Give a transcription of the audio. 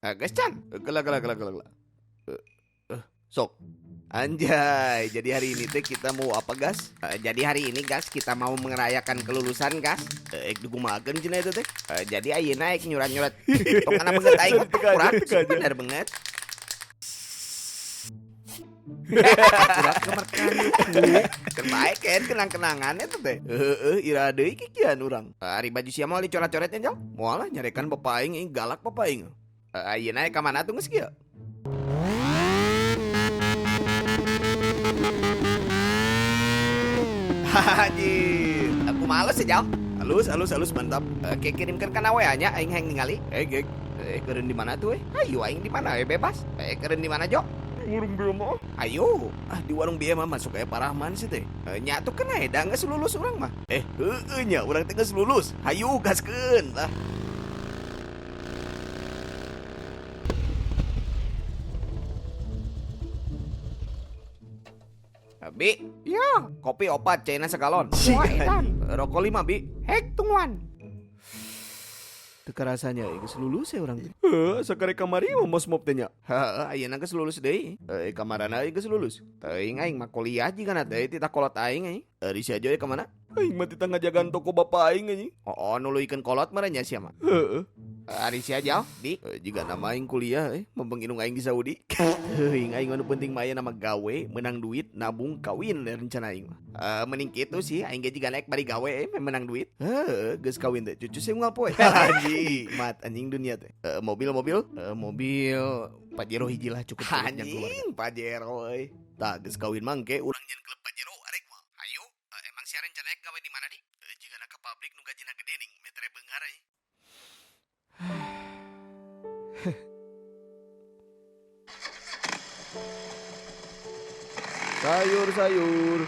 Geus can. Kela kela kela kela kela. Sok. Anjay, jadi hari ini teh kita mau apa, Gas? Jadi hari ini, Gas, kita mau merayakan kelulusan, Gas. Dikumahakeun cenah eta teh? Jadi ayeuna aing nyurat-nyurat tong kana beungeut aing mah kurang, bener banget. Kurang kemerkan. Keur bae kan kenang-kenangan eta teh. Heeh, ira deui kikian urang. Ari baju sia moal dicoret-coretnya, Jal? Moal lah nyarekan bapak aing, aing galak bapak aing. Ayeuna ka mana tuh geus kieu? Anjir, aku males ya, Jal. Halus, halus, halus, mantap. Oke, kirimkan kana WA nya aing hayang ningali. Gek. Keureun di mana tuh eh? Ayo aing di mana eh bebas. Keureun di mana, Jo? Di warung BM mah. Ayo. Ah, di warung BM mah masuk kayak Parahman sih teh. Nya tuh kena da geus lulus urang mah. Heueuh nya urang teh geus lulus. Hayu gaskeun lah. Bi, Ya, kopi opat caina segalon. wah edan. Rokok 5, Bi. Hek tungguan. Teu karasanya geus lulus ya urang teh. Heuh, sakarek kamari mah mos mop teh nya. Heeh, ayeuna geus lulus deui. Kamarana aing geus lulus. Teuing aing mah kuliah jigana teh titah kolot aing aing. Ari sia ka mana? Aing mah titah ngajagaan toko bapak aing anjing. Oh, nuluykeun kolot meureun nya sia mah. Heeh. Ari sia jauh di Jiga nama aing kuliah mempeng indung aing di Saudi. Heuing aing nu penting mah aya nama gawe, menang duit, nabung, kawin rencana aing mah. Mending kitu sih aing ge jiga naik bari gawe menang duit. Heuh, geus kawin teh cucu sih unggal poe. Anjing, mat anjing dunia teh. Mobil-mobil, Mobil Pajero hiji lah cukup anjing Pajero euy. Tah geus kawin mangke urang nyen klub Pajero arek mah. Hayu, emang sia rencana gawe di mana di? Jigana ka pabrik nu gajina gede ning metere beunghar euy. Sayur sayur.